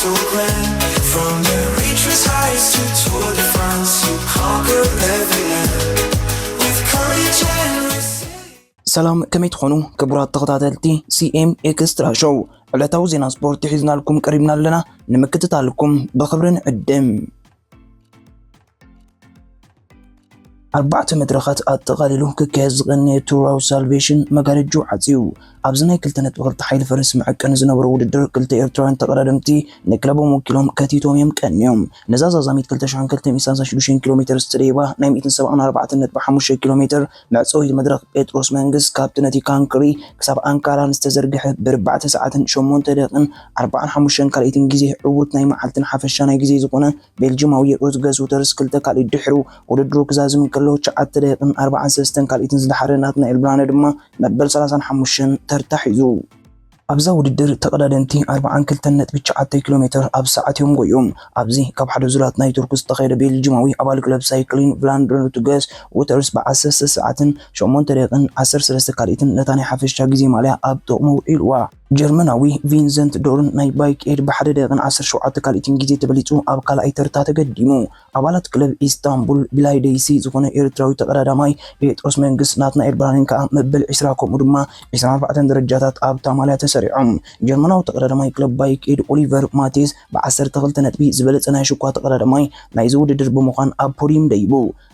From the reaches highest to Tour de France, you conquer every land with courage and resilience. ሰላም፣ ከመይ ትኾኑ ክቡራት ተኸታተልቲ ሲኤም ኤክስትራ ሾው? ዕለታዊ ዜና ስፖርት ሒዝናልኩም ቀሪብና ኣለና። ንምክትታልኩም ብኽብሪ ንዕድም። ኣርባዕተ መድረኻት ኣጠቓሊሉ ክካየድ ዝቐነየ ቱር ኦፍ ሳልቬሽን መጋረጅኡ ዓጽዩ። ኣብዚ ናይ ክልተ ነጥቢ ክልተ ሓይሊ ፈረስ መዐቀኒ ዝነበሮ ውድድር፣ ክልተ ኤርትራውያን ተቐዳደምቲ ንክለቦም ወኪሎም ከቲቶም እዮም ቀንዮም። ነዛ ዛዛሚት ክልተ ሽሕን ክልተ ሚእትን ሰላሳን ሽዱሽተን ኪሎ ሜተር ዝተደየባ ናይ ሚእትን ሰብዓን ኣርባዕተን ነጥቢ ሓሙሽተ ኪሎ ሜተር መዕጸዊት መድረኽ፣ ጴጥሮስ መንግስ ካብቲ ነቲ ካንክሪ ክሳብ ኣንካራ ንዝተዘርግሐ ብርባዕተ ሰዓትን ሸሞንተ ደቂቕን ኣርባዓን ሓሙሽተን ካልኢትን ግዜ ዕዉት ናይ መዓልትን ሓፈሻ ናይ ግዜ ዝኾነ ቤልጅማዊ ሩትገስ ውተርስ ክልተ ካልኢት ድሕሩ ውድድሩ ክዛዝም እንከሎ፣ ትሽዓተ ደቂቕን ኣርባዓን ሰለስተን ካልኢትን ዝደሓረ ናትናኤል ብርሃነ ድማ መበል ሰላሳን ሓሙሽተን ተርታ ሒዙ። ኣብዛ ውድድር ተቐዳደምቲ ኣርባዓን ክልተን ነጥቢ ትሽዓተ ኪሎ ሜተር ኣብ ሰዓት እዮም ጎዮም። ኣብዚ ካብ ሓደ ዙራት ናይ ቱር ኦፍ ዝተኻየደ፣ ቤልጅማዊ ኣባል ክለብ ሳይክሊን ቭላንደር ሩትገስ ውተርስ ብዓሰርተ ሰዓትን ሸሞንተ ደቂቕን ዓሰርተ ሰለስተ ካልኢትን ነታ ናይ ሓፈሻ ግዜ ማልያ ኣብ ጥቕሙ ውዒልዋ። ጀርመናዊ ቪንሰንት ዶርን ናይ ባይክ ኤድ ብሓደ ደቂቕን ዓሰርተ ሸውዓተ ካልኢትን ግዜ ተበሊጹ ኣብ ካልኣይ ተርታ ተገዲሙ። ኣባላት ክለብ ኢስታንቡል ቢላይደይሲ ዝኾነ ኤርትራዊ ተቐዳዳማይ ጴጥሮስ መንግስ፣ ናትናኤል ብርሃንን ከኣ መበል ዕስራ፣ ከምኡ ድማ ዕስራን ኣርባዕተን ደረጃታት ኣብታ ማልያ ተሰሪዖም። ጀርመናዊ ተቐዳዳማይ ክለብ ባይክ ኤድ ኦሊቨር ማቴስ ብዓሰርተ ክልተ ነጥቢ ዝበለጸ ናይ ሽኳ ተቐዳዳማይ ናይዚ ውድድር ብምዃን ኣብ ፖዲየም ደይቡ።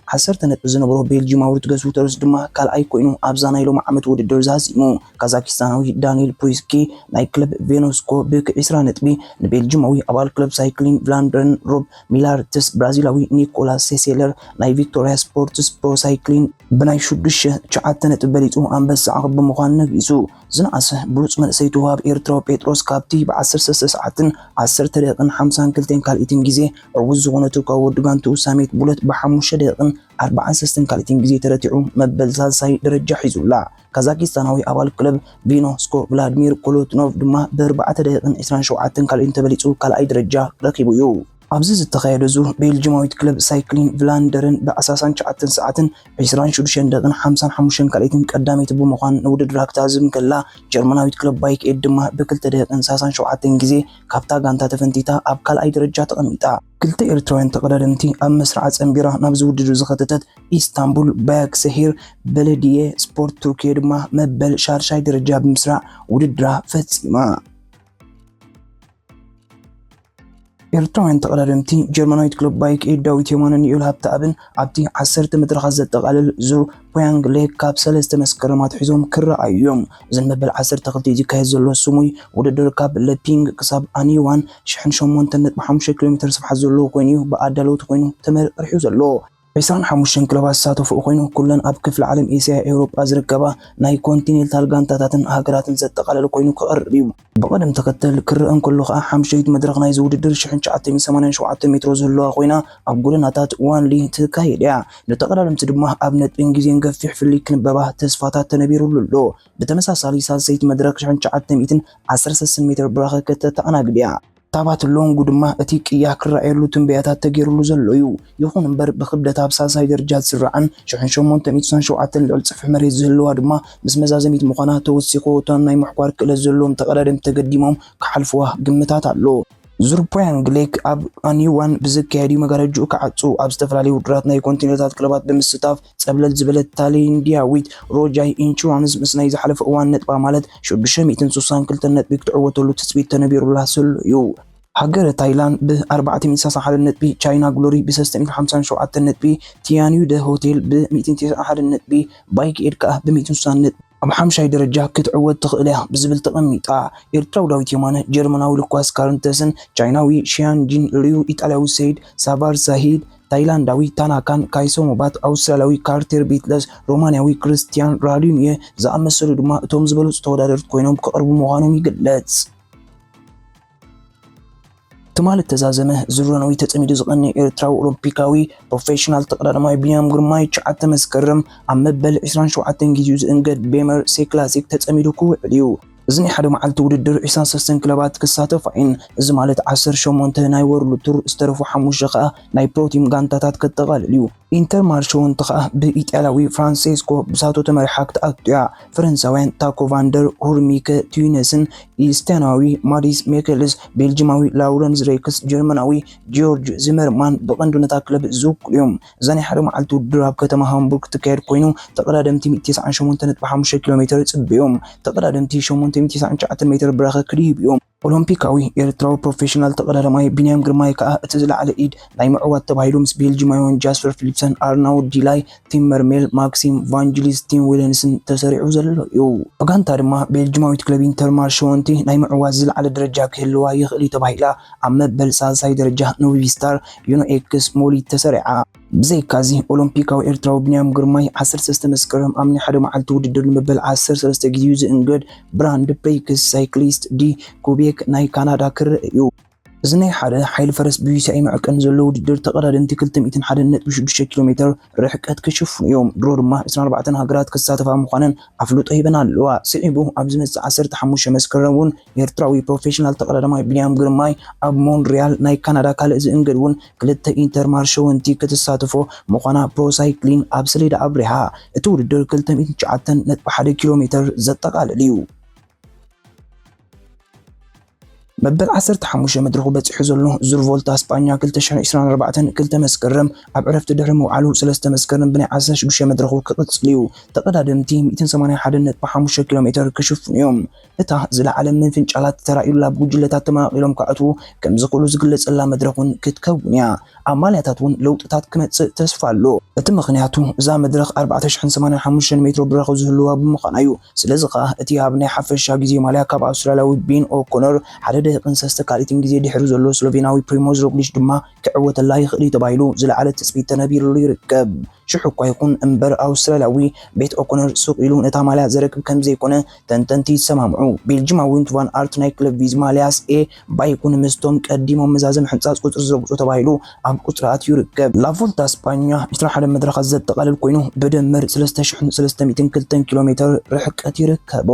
ዓሰርተ ነጥቢ ዝነበሮ ቤልጂማዊ ሩትገስ ውተርስ ድማ ካልኣይ ኮይኑ ኣብዛ ናይ ሎሚ ዓመት ውድድር ዛዚሙ። ካዛኪስታናዊ ዳኒል ፕሪስኪ ናይ ክለብ ቬኖስኮ ብክ ዕስራ ነጥቢ ንቤልጂማዊ ኣባል ክለብ ሳይክሊን ቭላንደርን ሮብ ሚላርትስ ብራዚላዊ ኒኮላስ ሴሴለር ናይ ቪክቶርያ ስፖርትስ ፕሮ ሳይክሊን ብናይ ሽዱሽተ ትሽዓተ ነጥቢ በሊጹ ኣንበሳ ዓቕብ ብምዃን ነጊሱ። ዝነኣሰ ብሉጽ መንእሰይ ተዋህብ ኤርትራዊ ጴጥሮስ ካብቲ ብዓሰርተ ሰዓትን ዓሰርተ ደቂቕን ሓምሳን ክልተን ካልኢትን ግዜ ዕዉት ዝኾነ ቱርካዊ ወዲ ጋንትኡ ሳሜት ቡለት ብሓሙሽተ ደቂቕን ኣርባዓን ሰለስተን ካልኢትን ግዜ ተረቲዑ መበል ሳልሳይ ደረጃ ሒዙላ። ካዛኪስታናዊ ኣባል ክለብ ቪኖ ስኮ ቭላድሚር ኮሎትኖቭ ድማ ብኣርባዕተ ደቂቕን ዕስራን ሸውዓተን ካልኢትን ተበሊጹ ካልኣይ ደረጃ ረኺቡ እዩ። ኣብዚ ዝተኻየደ ዙር ቤልጅማዊት ክለብ ሳይክሊን ቭላንደርን ብኣሳሳን ትሽዓተን ሰዓትን ዕስራን ሽዱሽተን ደቂቕን ሓምሳን ሓሙሽተን ካልኢትን ቀዳመይቲ ብምዃን ንውድድራ ክታዝብ እንከላ፣ ጀርመናዊት ክለብ ባይክ ኤድ ድማ ብክልተ ደቂቕን ሰላሳን ሸውዓተን ግዜ ካብታ ጋንታ ተፈንቲታ ኣብ ካልኣይ ደረጃ ተቐሚጣ። ክልተ ኤርትራውያን ተቐዳደምቲ ኣብ መስርዓ ጸንቢራ ናብዚ ውድድር ዝኸተተት ኢስታንቡል ባያክሰሂር በለድየ ስፖርት ቱርኪየ ድማ መበል ሻድሻይ ደረጃ ብምስራዕ ውድድራ ፈጺማ። ኤርትራውያን ተቐዳደምቲ ጀርመናዊት ክለብ ባይክ ኤድ ዳዊት የማነን ዩኤል ሃብተኣብን ኣብቲ ዓሰርተ መድረኻት ዘጠቓልል ዙር ፖያንግ ሌክ ካብ ሰለስተ መስከረም ኣትሒዞም ክረኣዩ እዮም። እዘን መበል ዓሰርተ ክልተ ዝካየድ ዘሎ ስሙይ ውድድር ካብ ለፒንግ ክሳብ ኣኒዋን ሽሕን ሸሞንተን ነጥቢ ሓሙሽተ ኪሎ ሜተር ስፍሓት ዘለዎ ኮይኑ እዩ ብኣዳለውቲ ኮይኑ ተመሪሑ ዘሎ። ዕስራን ሓሙሽተን ክለባት ዝሳተፍኡ ኮይኑ፣ ኩለን ኣብ ክፍሊ ዓለም ኤስያ፣ ኤውሮጳ ዝርከባ ናይ ኮንቲኔንታል ጋንታታትን ሃገራትን ዘጠቓለለ ኮይኑ ክቐርብ እዩ። ብቐደም ተኸተል ክረአ እንከሎ ከኣ፣ ሓምሸይቲ መድረኽ ናይዚ ውድድር ሽሕን ትሽዓተ ሚእትን ሰማንያን ሸውዓተን ሜትሮ ዝህልዋ ኮይና፣ ኣብ ጎደናታት ዋንሊ ትካየድ እያ። ንተቐዳደምቲ ድማ ኣብ ነጥብን ግዜን ገፊሕ ፍልልይ ክንበባ ተስፋታት ተነቢሩሉ ኣሎ። ብተመሳሳሊ፣ ሳልሰይቲ መድረኽ ሽሕን ትሽዓተ ሚእትን ዓሰርተ ሰለስተን ሜትር ብራኸ ከተተኣናግድ እያ። ታባት ሎንጉ ድማ እቲ ቅያ ክረኣየሉ ትንበያታት ተገይሩሉ ዘሎ እዩ። ይኹን እምበር፣ ብክብደት ኣብ ሳልሳይ ደረጃ ዝስራዕን ሽሕን ሸሞንተ ሚእትን ሸውዓተን ልዕሊ ጽፍሒ መሬት ዝህልዋ ድማ ምስ መዛዘሚት ምዃና ተወሲኹ፣ እቶም ናይ ምሕኳር ክእለት ዘለዎም ተቐዳደምቲ ተገዲሞም ክሓልፍዋ ግምታት ኣሎ። ዙር ፖያንግ ሌክ ኣብ ኣኒዋን ብዝካየድ እዩ መጋረጅኡ ክዓጹ። ኣብ ዝተፈላለዩ ውድድራት ናይ ኮንቲኔንታል ክለባት ብምስታፍ ጸብለል ዝበለት ታይላንድያዊት ሮጃይ ኢንቹራንስ ምስ ናይ ዝሓለፈ እዋን ነጥባ ማለት ሽዱሽተ ሚእትን ስሳን ክልተን ነጥቢ ክትዕወተሉ ትጽቢት ተነቢሩላ ዘሎ እዩ። ሃገረ ታይላንድ ብ ኣርባዕተ ሚእትን ሰላሳን ሓደን ነጥቢ፣ ቻይና ግሎሪ ብ ሰለስተ ሚእትን ሓምሳን ሸውዓተን ነጥቢ፣ ቲያንዩ ደ ሆቴል ብ ሚእትን ተስዓን ሓደን ነጥቢ፣ ባይክ ኤድ ከኣ ብ ሚእትን ስሳን ነጥቢ ኣብ ሓምሻይ ደረጃ ክትዕወት ትኽእል እያ ብዝብል ተቐሚጣ። ኤርትራዊ ዳዊት የማነ፣ ጀርመናዊ ሉካስ ካርንተስን ቻይናዊ ሺያን ጂን ሊዩ፣ ኢጣልያዊ ሰይድ ሳቫር ዛሂድ፣ ታይላንዳዊ ታናካን ካይሶሞባት፣ ኣውስትራልያዊ ካርተር ቢትለስ፣ ሮማንያዊ ክርስቲያን ራዱኒየ ዝኣመሰሉ ድማ እቶም ዝበለጹ ተወዳደርቲ ኮይኖም ክቐርቡ ምዃኖም ይግለጽ። ትማሊ እተዛዘመ ዙር ኖርወይ ተጸሚዱ ዝቐነየ ኤርትራዊ ኦሎምፒካዊ ፕሮፌሽናል ተቐዳዳማይ ቢንያም ግርማይ፣ ትሽዓተ መስከረም ኣብ መበል ዕስራን ሸውዓተን ግዜኡ ዝእንገድ ቤመር ሴ ክላሲክ ተጸሚዱ ክውዕል እዩ። እዚ ናይ ሓደ መዓልቲ ውድድር ዕስራን ሰለስተን ክለባት ክሳተፋ እየን። እዚ ማለት ዓሰርተ ሸሞንተ ናይ ወርልድ ቱር ዝተረፉ ሓሙሽተ ከኣ ናይ ፕሮቲም ጋንታታት ከጠቓልል እዩ። ኢንተር ማርሸወንቲ ከኣ ብኢጣልያዊ ፍራንሴስኮ ብሳቶ ተመሪሓ ክትኣቱ እያ። ፈረንሳውያን ታኮ ቫንደር ሁርሚከ ቱዩነስን ኢስታንያዊ ማዲስ ሜከልስ፣ ቤልጂማዊ ላውረንስ ሬክስ፣ ጀርመናዊ ጂዮርጅ ዚመርማን ብቐንዱ ነታ ክለብ ዝውክሉ እዮም። እዛ ናይ ሓደ መዓልቲ ውድድር ኣብ ከተማ ሃምቡርግ ትካየድ ኮይኑ፣ ተቐዳደምቲ ሚእቲ ተስዓን ሸሞንተን ነጥቢ ሓሙሽተ ኪሎ ሜተር ይጽበዮም። ተቐዳደምቲ ሸሞንተ ሚእቲ ተስዓን ትሽዓተን ሜተር ብራኸ ክድይቡ እዮም። ኦሎምፒካዊ ኤርትራዊ ፕሮፌሽናል ተቐዳዳማይ ቢንያም ግርማይ ከኣ እቲ ዝለዓለ ኢድ ናይ ምዕዋት ተባሂሉ ምስ ቤልጂማውያን ጃስፐር ፊሊፕሰን፣ ኣርናውድ ዲላይ፣ ቲም መርሜል፣ ማክሲም ቫንጅሊስ፣ ቲም ዊለንስን ተሰሪዑ ዘሎ እዩ። ብጋንታ ድማ ቤልጂማዊት ክለብ ኢንተር ማርሸወንቲ ናይ ምዕዋት ዝለዓለ ደረጃ ክህልዋ ይኽእል እዩ ተባሂላ ኣብ መበል ሳልሳይ ደረጃ ኖቪስታር ዩኖ ኤክስ ሞሊት ተሰሪዓ። ብዘይካዚ ኦሎምፒካዊ ኤርትራዊ ቢንያም ግርማይ ዓሰርተ ሰለስተ መስከረም ኣብ ናይ ሓደ መዓልቲ ውድድር ንመበል ዓሰርተ ሰለስተ ግዜ እዩ ዝእንገድ። ብራንድ ብሬክስ ሳይክሊስት ዲ ኩቤክ ናይ ካናዳ ክረአ እዩ። እዚ ናይ ሓደ ሓይሊ ፈረስ ብዩሲኣይ መዕቀኒ ዘሎ ውድድር ተቐዳደምቲ ክልተ ሚእትን ሓደን ነጥቢ ሽዱሽተ ኪሎ ሜተር ርሕቀት ክሽፍኑ እዮም። ድሮ ድማ ዕስራን ኣርባዕተን ሃገራት ክሳተፋ ምዃነን ኣፍልጦ ሂበን ኣለዋ። ስዒቡ ኣብ ዝመጽእ ዓሰርተ ሓሙሽተ መስከረም እውን ኤርትራዊ ፕሮፌሽናል ተቐዳዳማይ ቢንያም ግርማይ ኣብ ሞንሪያል ናይ ካናዳ ካልእ ዝእንገድ እውን ክልተ ኢንተር ማርሸወንቲ ክትሳተፎ ምዃና ፕሮ ሳይክሊን ኣብ ሰሌዳ ኣብሪሃ። እቲ ውድድር ክልተ ሚእትን ትሽዓተን ነጥቢ ሓደ ኪሎ ሜተር ዘጠቓልል እዩ። መበል ዓሰርተ ሓሙሽተ መድረኹ በጺሑ ዘሎ ዙር ቮልታ ስጳኛ ክልተ ሽሕን ዕስራን ኣርባዕተን ክልተ መስከረም ኣብ ዕረፍቲ ድሕሪ ምውዓሉ ሰለስተ መስከረም ብናይ ዓሰርተ ሽዱሽተ መድረኹ ክቕጽል እዩ። ተቐዳደምቲ ሚእትን ሰማንያን ሓደን ነጥቢ ሓሙሽተ ኪሎ ሜተር ክሽፍኑ እዮም። እታ ዝለዓለ ምፍንጫላት ተራእዩላ ብጉጅለታት ተመቓቒሎም ክኣትዉ ከም ዝኽእሉ ዝግለጸላ መድረኽ እውን ክትከውን እያ። ኣብ ማልያታት እውን ለውጥታት ክመጽእ ተስፋ ኣሎ። እቲ ምኽንያቱ እዛ መድረኽ ኣርባዕተ ሽሕን ሰማንያን ሓሙሽተን ሜትሮ ብራኸ ዝህልዋ ብምዃና እዩ። ስለዚ ኸኣ እቲ ኣብ ናይ ሓፈሻ ግዜ ማልያ ካብ ኣውስትራልያዊ ቤን ኦኮነር ሓደ ደቂቕን ሰለስተ ካልኢትን ግዜ ድሕሪ ዘሎ ስሎቬናዊ ፕሪሞዝ ሮግሊች ድማ ክዕወተላ ይኽእል እዩ ተባሂሉ ዝለዓለ ትጽቢት ተነቢርሉ ይርከብ። ሽሕ እኳ ይኹን እምበር ኣውስትራልያዊ ቤት ኦኮነር ሱቕ ኢሉ ነታ ማልያ ዘረክብ ከም ዘይኮነ ተንተንቲ ይሰማምዑ። ቤልጂማዊ ቱቫን ኣርት ናይ ክለብ ቪዝ ማልያስ ኤ ባይኩን ምስቶም ቀዲሞም መዛዘም ሕንጻጽ ቁጽሪ ዝረግጹ ተባሂሉ ኣብ ቁጽርታት ይርከብ። ላቮልታ ስጳኛ ዕስራን ሓደን መድረኻት ዘጠቓልል ኮይኑ ብድምር ሰለስተ ሽሕን ሰለስተ ሚእትን ክልተን ኪሎ ሜተር ርሕቀት ይርከቦ።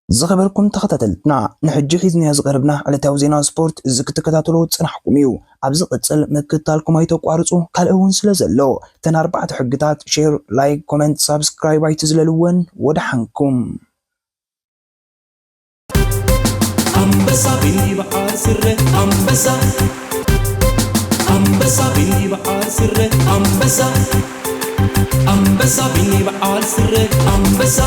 ዝኸበርኩም ተኸታተልትና፣ ንሕጂ ሒዝናዮ ዝቐረብና ዕለታዊ ዜና ስፖርት እዚ ክትከታተልዎ ዝጸናሕኩም እዩ። ኣብ ዝቕጽል ምክትታልኩም ኣይተቋርጹ፣ ካልእ እውን ስለ ዘሎ፣ እተን ኣርባዕተ ሕግታት፣ ሼር፣ ላይክ፣ ኮመንት፣ ሳብስክራይብ ኣይትዝለልወን። ወደሓንኩም። ኣንበሳ ቢኒ በዓል ስረ ኣንበሳ፣ ኣንበሳ ቢኒ በዓል ስረ ኣንበሳ፣ ኣንበሳ ቢኒ በዓል ስረ ኣንበሳ።